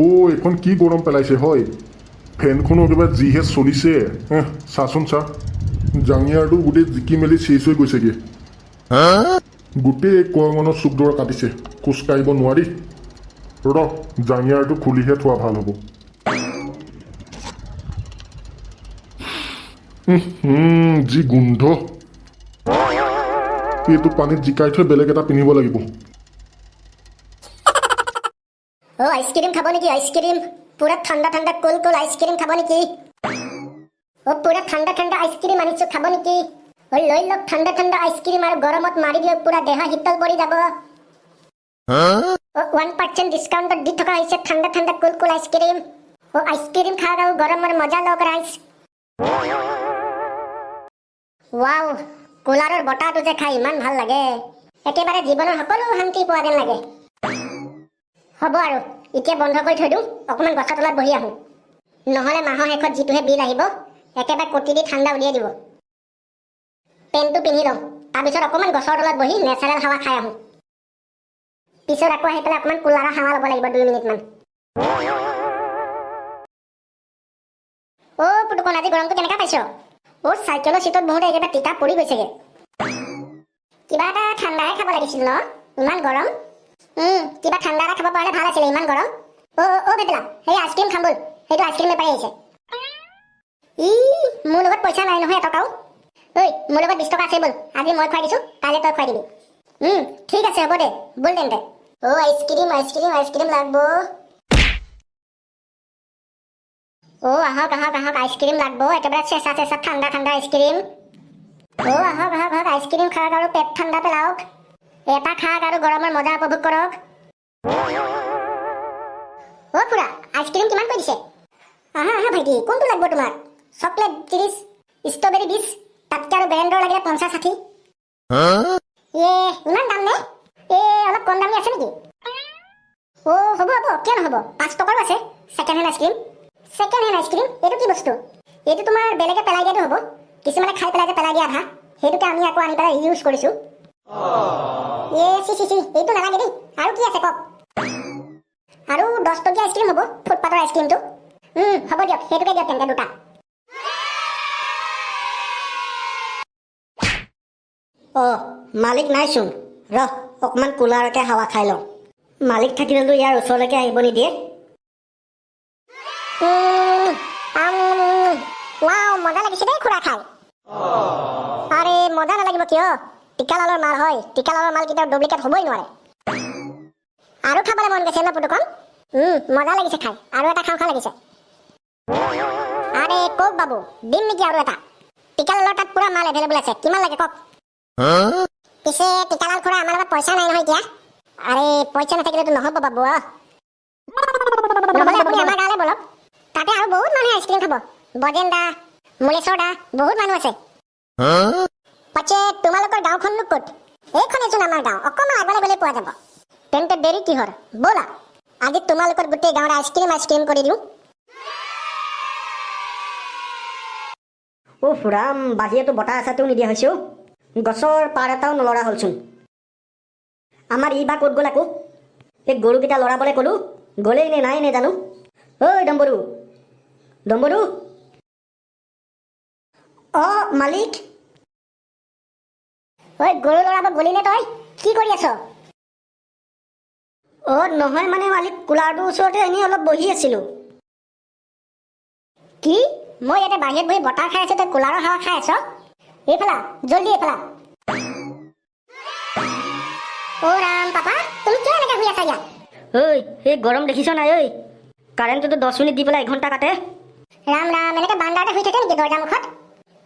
অ', এইখন কি গৰম পেলাইছে হয়। ফেনখনো একেবাৰে যিহে চলিছে। এহ, চাচোন চা, জাঙিয়াৰটো গোটেই জিকি মেলি চেচ হৈ গৈছেগৈ। গোটেই কৰঙনৰ চুকডৰা কাটিছে, খোজ কাঢ়িব নোৱাৰি। ৰ, জাঙিয়াৰটো খুলিহে থোৱা ভাল হ'ব। যি গোন্ধ! এইটো পানীত জিকাই থৈ বেলেগ এটা পিন্ধিব লাগিব। অ, আইচক্ৰীম খাব নেকি? আইচক্ৰীম, পুৰা ঠাণ্ডা ঠাণ্ডা কুল কুল আইচক্ৰীম খাব নেকি? অ, পুৰা ঠাণ্ডা ঠাণ্ডা আইচক্ৰীম আনিছো, খাব নেকি? অ, লৈ লওক ঠাণ্ডা ঠাণ্ডা আইচক্ৰীম আৰু গৰমত মাৰি দিয়ক, পুৰা দেহা শীতল পৰি যাব। অ, 1% ডিছকাউণ্টত দি থকা হৈছে ঠাণ্ডা ঠাণ্ডা কুল কুল আইচক্ৰীম। অ, আইচক্ৰীম খাওক আৰু গৰমৰ মজা লওক ৰাইজ। ৱাও, কুলাৰৰ বতাহটো যে খাই ইমান ভাল লাগে, একেবাৰে জীৱনৰ সকলো শান্তি পোৱা যেন লাগে। হ'ব আৰু, এতিয়া বন্ধ কৰি থৈ দিওঁ, অকণমান গছৰ তলত বহি আহোঁ। নহ'লে মাহৰ শেষত যিটোহে বিল আহিব, একেবাৰে কটি দি ঠাণ্ডা উলিয়াই দিব। পেণ্টটো পিন্ধি লওঁ, তাৰপিছত অকণমান গছৰ তলত বহি নেচাৰেল হাৱা খাই আহোঁ। পিছত আকৌ আহি পেলাই অকণমান কুলাৰৰ হাৱা ল'ব লাগিব 2 মিনিটমান। অ' পুতুকণ, আজি গৰমটো কেনেকুৱা পাইছ? অ', চাইকেলৰ চিটত বহোঁতে একেবাৰে তিতা পৰি গৈছেগে। কিবা এটা ঠাণ্ডাহে খাব লাগিছিল ন, ইমান গৰম। কিবা ঠাণ্ডা এটা খাব পাৰিলে ভাল আছিলে, ইমান গৰম। অ' অ' ভেটেলা, সেই আইচক্ৰীম খাম ব'ল, সেইটো আইচক্ৰীম বেপাৰী আহিছে। ই, মোৰ লগত পইচা নাই নহয় এটকাও। ঐ, মোৰ লগত 20 টকা আছে, ব'ল, আজি মই খুৱাই দিছো, কাইলৈ তই খুৱাই দিবি। ঠিক আছে, হ'ব দে, ব'ল তেন্তে। অ' ice cream, ice cream, ice cream লাগব। অ' আহক আহক আহক, আইচক্ৰীম লাগব, একেবাৰে চেঁচা চেঁচা ঠাণ্ডা ঠাণ্ডা আইচক্ৰীম। অ' আহক আহক আহক, আইচক্ৰীম খাওক আৰু পেট ঠাণ্ডা পেলাওক। এটা খাওক আৰু গৰমৰ মজা উপভোগ কৰক। অ' খুৰা, আইচক্ৰীম কিমান কৈ দিছে? আহা আহা ভাইটি, কোনটো লাগব তোমাক? চকলেট 30, ষ্ট্ৰবেৰী 20, তাতকৈ আৰু ব্ৰেণ্ডৰ লাগিলে 50, 60। এ, ইমান দাম নে? এ, অলপ কম দামী আছে নেকি? অ' হ'ব হ'ব, কিয় নহ'ব, 5 টকাৰো আছে second hand ice cream. Second hand ice cream এইটো কি বস্তু? এইটো তোমাৰ বেলেগে পেলাই দিয়াটো হ'ব। কিছুমানে খাই পেলাই যে পেলাই দিয়া আধা, সেইটোকে আমি আকৌ আনি পেলাই ইউজ কৰিছোঁ। এ চি চি চি, এইটো নালাগে দেই। আৰু কি আছে কওক? আৰু 10 টকীয়া আইচক্ৰীম হ'ব, ফুটপাথৰ আইচক্ৰীমটো। হ'ব দিয়ক, সেইটোকে দিয়ক তেন্তে দুটা। অঁ, মালিক নাইচোন। ৰহ, অকণমান কুলাৰতে হাৱা খাই লওঁ। মালিক থাকিলেতো ইয়াৰ ওচৰলৈকে আহিব নিদিয়ে। ৱাও, মজা লাগিছে দেই খুৰা খাই। আৰে মজা নালাগিব কিয়? টিকালালৰ মাল হয়, টিকালালৰ মাল কেতিয়াও ডুপ্লিকেট হ'বই নোৱাৰে। আৰু খাবলৈ মন গৈছে ন পুতুকণ? মজা লাগিছে খাই, আৰু এটা খাওঁ খাওঁ লাগিছে। আৰে কওক বাবু, দিম নেকি আৰু এটা? টিকালালৰ তাত পুৰা মাল এভেইলেবল আছে, কিমান লাগে কওক? পিছে টিকালাল খুৰা, আমাৰ লগত পইচা নাই নহয় এতিয়া। আৰে পইচা নাথাকিলেতো নহ'ব বাবু। অ, নহ'লে আপুনি আমাৰ গাঁৱলৈ ব'লক, তাতে আৰু বহুত মানুহে আইচক্ৰীম খাব। বজেন দা, মুলেশ্বৰ দা, বহুত মানুহ আছে। পাছে তোমালোকৰ গাঁওখননো ক'ত? এইখনেইচোন আমাৰ গাঁও, অকণমান আগলৈ গ'লে পোৱা যাব। তেন্তে দেৰি কিহৰ, ব'লা, আজি তোমালোকৰ গোটেই গাঁৱৰ আইচক্ৰীম আইচক্ৰীম কৰি দিওঁ। উফ ৰাম, বাহিৰতো বতাহ এচাতেও নিদিয়া হৈছে অ'। গছৰ পাৰ এটাও নলৰা হ'লচোন। আমাৰ ই বা ক'ত গ'ল আকৌ? এই গৰুকেইটা লৰাবলৈ ক'লো, গ'লেই নে নাই নে জানো। ঐ ডম্বৰু, ডম্বৰু। অঁ মালিক। ঐ, গৰু লৰাব গ'লি নে তই? কি কৰি আছ? অঁ নহয় মানে মালিক, কুলাৰটোৰ ওচৰতে এনেই অলপ বহি আছিলোঁ। কি, মই ইয়াতে বাহিৰত বহি বতাহ খাই আছো, তই কুলাৰৰ হাৱা খাই আছ? এইফালা, জল্দি এইফালা। অ' ৰাম, পাপা, তুমি কিয় এনেকে শুই আছা ইয়াত? ঐ, এই গৰম দেখিছ নাই ঐ? কাৰেণ্টটোতো 10 মিনিট দি পেলাই এঘণ্টা কাটে। ৰাম ৰাম, এনেকে বান্দাৰতে শুই থাকে নেকি দৰ্জা মুখত?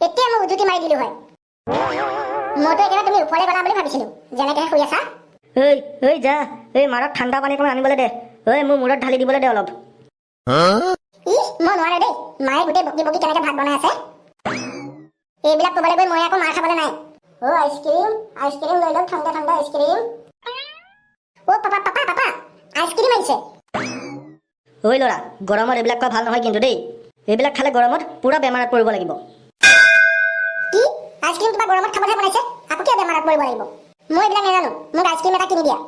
এতিয়া মই উজুতি মাৰি দিলো হয়। মইতো একেবাৰে তুমি ওপৰলৈ গ'লা বুলি ভাবিছিলো, যেনেকেহে শুই আছা। ঐ ঐ যা, এই মাৰক ঠাণ্ডা পানী অকণমান আনিবলৈ দে। ঐ, মোৰ মূৰত ঢালি দিবলৈ দে অলপ। ই, মই নোৱাৰো দেই, মায়ে গোটেই বকি বকি কেনেকে ভাত বনাই আছে। এইবিলাক ক'বলৈ গৈ মই আকৌ মাৰ খাবলৈ নাই। অ' আইচক্ৰীম, আইচক্ৰীম লৈ লওক, ঠাণ্ডা ঠাণ্ডা আইচক্ৰীম। অ' পাপা, পাপা, পাপা, আইচক্ৰীম আহিছে। ঐ ল'ৰা, গৰমত এইবিলাক খোৱা ভাল নহয় কিন্তু দেই। এইবিলাক খালে গৰমত পূৰা বেমাৰত পৰিব লাগিব। কি, আইচক্ৰীম কিবা গৰমত খাবলৈহে বনাইছে, আকৌ কিয় বেমাৰত পৰিব লাগিব? মই এইবিলাক নাজানো, মোক আইচক্ৰীম এটা কিনি দিয়া।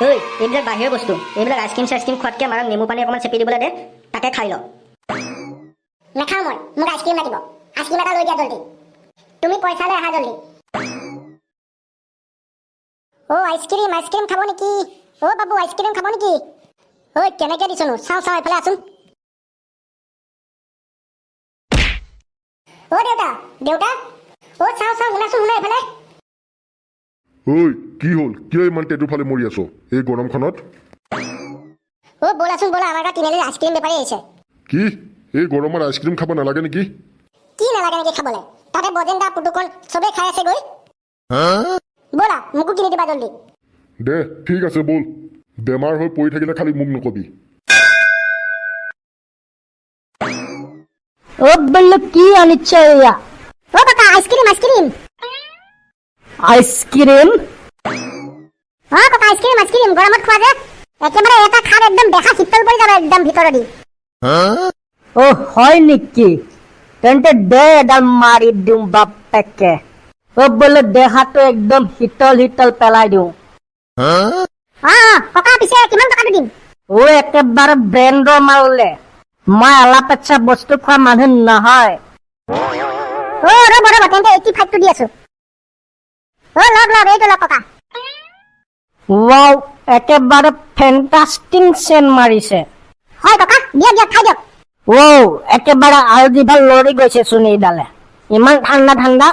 ঐ, এইবিলাক বাহিৰৰ বস্তু, এইবিলাক আইচক্ৰীম চাইচক্ৰীম খোৱাতকৈ মাৰক নেমু পানী অকণমান চেপি দিবলৈ দে, তাকে খাই ল। নাখাওঁ মই, মোক আইচক্ৰীম লাগিব। আইচক্ৰীম এটা লৈ দিয়া জল্দি। তুমি পইচা লৈ আহা জল্দি। অ' আইচক্ৰীম, আইচক্ৰীম খাব নেকি? অ' বাবু, আইচক্ৰীম খাব নেকি? ঐ, কেনেকে দিছনো? চাওঁ চাওঁ, এইফালে আছোন। অ' দেউতা, দেউতা, অ' চাওঁ চাওঁ, শুনাচোন, শুনা এইফালে। ঐ, কি হ'ল? কিয় ইমান টেটুৰ ফালে মৰি আছ এই গৰমখনত? অ' ব'লাচোন ব'লা, আমাৰ গাঁৱত তিনিআলিত আইচক্ৰীম বেপাৰী আহিছে। কি? এই গৰমত আইচক্ৰীম খাব নালাগে নেকি? কি নালাগে নেকি খাবলৈ? তাতে বজেন দা, পুতুকণ চবেই খাই আছে গৈ। ব'লা, মোকো কিনি দিবা জল্দি। দে, ঠিক আছে, ব'ল। বেমাৰ হৈ পৰি থাকিলে খালি মোক নকবি। অ বোলো, কি আনিছ এয়া? অ' কাকা, ice cream, ice cream. Ice cream? অ' কাকা, আইচক্ৰীম, আইচক্ৰীম। গৰমত খোৱা যে, একেবাৰে এটা খাত একদম দেহা শীতল পৰি যাব একদম ভিতৰেদি। অ হয় নেকি? তেন্তে দে, এডাল মাৰি দিওঁ বাপেকে। অ বোলো, দেহাটো একদম শীতল শীতল পেলাই দিওঁ। অ' অ' ককা, পিছে কিমান টকাটো দিম? অ, একেবাৰে ব্ৰেণ্ডৰ মাল দে। মই এলাপেচা বস্তু খোৱা মানুহ নহয়। অ' ৰ'ব ৰ'ব, তেন্তে 85টো দি আছো। অ' লওক লওক, এইটো লওক ককা। ৱাও, একেবাৰে ফেণ্টাষ্টিং চেন মাৰিছে। হয় ককা, দিয়ক দিয়ক, খাই দিয়ক। ৱাও, একেবাৰে আৰু জিভা লৰি গৈছে চোন এইডালে, ইমান ঠাণ্ডা ঠাণ্ডা।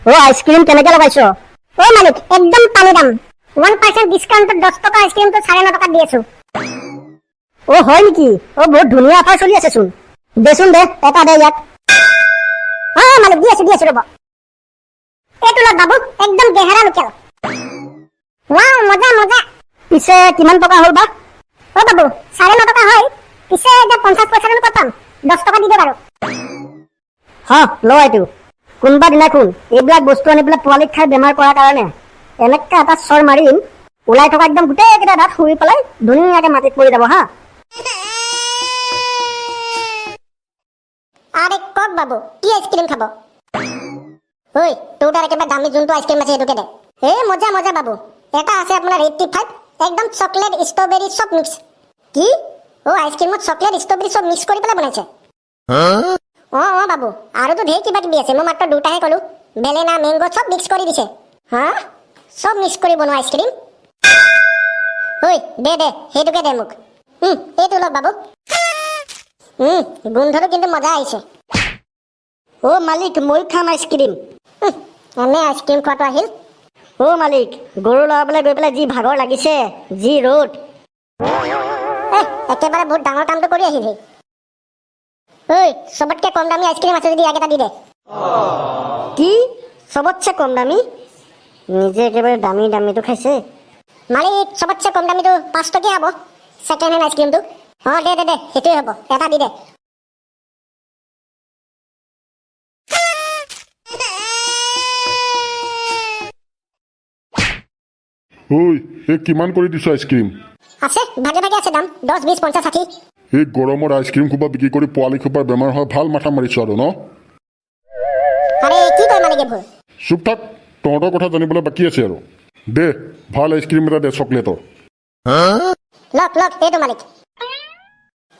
অ আইচক্ৰীম কেনেকে লগাইছ? অ' মালিক, একদম পানী দাম। 1% ডিছকাউণ্টত 10 টকা আইচক্ৰীমটো 9.5 টকাত দি আছো। অ হয় নেকি? অ বহুত ধুনীয়া অফাৰ চলি আছে চোন। দেচোন দে, এটা দে ইয়াত। অ' মালিক, দি আছো, দি আছো, ৰ'ব। এইটো লওক বাবু, একদম গেহেৰা লোকেল। ৱাও, মজা মজা। পিছে কিমান টকা হ'ল বা? অ' বাবু, 9.5 টকা হয়। পিছে এতিয়া 50 পইচাটোনো ক'ত পাম? 10 টকা দি দিয়ক আৰু। হা, ল এইটো। কোনোবা দিনাখন এইবিলাক বস্তু আনি পেলাই পোৱালিক খাই বেমাৰ কৰাৰ কাৰণে এনেকুৱা এটা চৰ মাৰিম, ওলাই থকা একদম গোটেইকেইটা দাঁত শুই পেলাই ধুনীয়াকে মাটিত পৰি যাব হা। আৰে কওক বাবু, কি আইচক্ৰীম খাব? ঐ, তোৰ তাত একেবাৰে দামী যোনটো আইচক্ৰীম আছে সেইটোকে দে। এই মজা মজা বাবু, এটা আছে আপোনাৰ 85, একদম চকলেট ষ্ট্ৰবেৰী চব মিক্স। কি? অ' আইচক্ৰীমত চকলেট ষ্ট্ৰবেৰী চব মিক্স কৰি পেলাই বনাইছে। অঁ অঁ বাবু, আৰুতো ঢেৰ কিবা কিবি আছে, মই মাত্ৰ দুটাহে ক'লো। বেলেনা, মেংগ' চব মিক্স কৰি দিছে। হা, চব মিক্স কৰি বনোৱা আইচক্ৰীম। ঐ, দে দে, সেইটোকে দে মোক। এইটো লওক বাবু। গোন্ধটো কিন্তু মজা আহিছে। অ মালিক, ময়ো খাম আইচক্ৰীম। এনে আইচক্ৰীম খোৱাটো আহিল। অ মালিক, গৰু লৰাবলৈ গৈ পেলাই যি ভাগৰ লাগিছে, যি ৰ'দ। এহ, একেবাৰে বহুত ডাঙৰ কামটো কৰি আহিলি। ঐ, চবতকে কম দামী আইচক্ৰীম আছে যদি ইয়াক এটা দি দে। কি, চবতছে কম দামী? নিজে একেবাৰে দামী দামীটো খাইছে। মালিক, চবতছে কম দামীটো 5 টকীয়া হ'ব, ছেকেণ্ড হেণ্ড আইচক্ৰীমটো। অঁ দে দে দে, সেইটোৱে হ'ব, এটা দি দে। ঐ, এই কিমান কৰি দিছ আইচক্ৰীম? আছে, ভাগে ভাগে আছে দাম, 10, 20, 50, 60। এই গৰমত আইচক্ৰীম সোপা বিক্ৰী কৰি পোৱালি সোপাৰ বেমাৰ হয় ভাল মাথা মাৰিছ আৰু ন? আৰে কি কয় মালিক এইবোৰ? চুপ থাক, তহঁতৰ কথা জানিবলৈ বাকী আছে আৰু। দে, ভাল আইচক্ৰীম এটা দে, চকলেটৰ। লওক লওক, এইটো মালিক।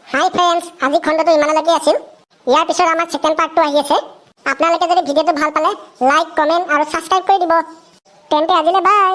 হাই ফ্ৰেণ্ডছ, আজি খণ্ডটো ইমানলৈকে আছিল। ইয়াৰ পিছত আমাৰ ছেকেণ্ড পাৰ্টটো আহি আছে। আপোনালোকে যদি ভিডিঅ'টো ভাল পালে লাইক, কমেণ্ট আৰু ছাবস্ক্ৰাইব কৰি দিব। তেন্তে আজিলৈ বাই।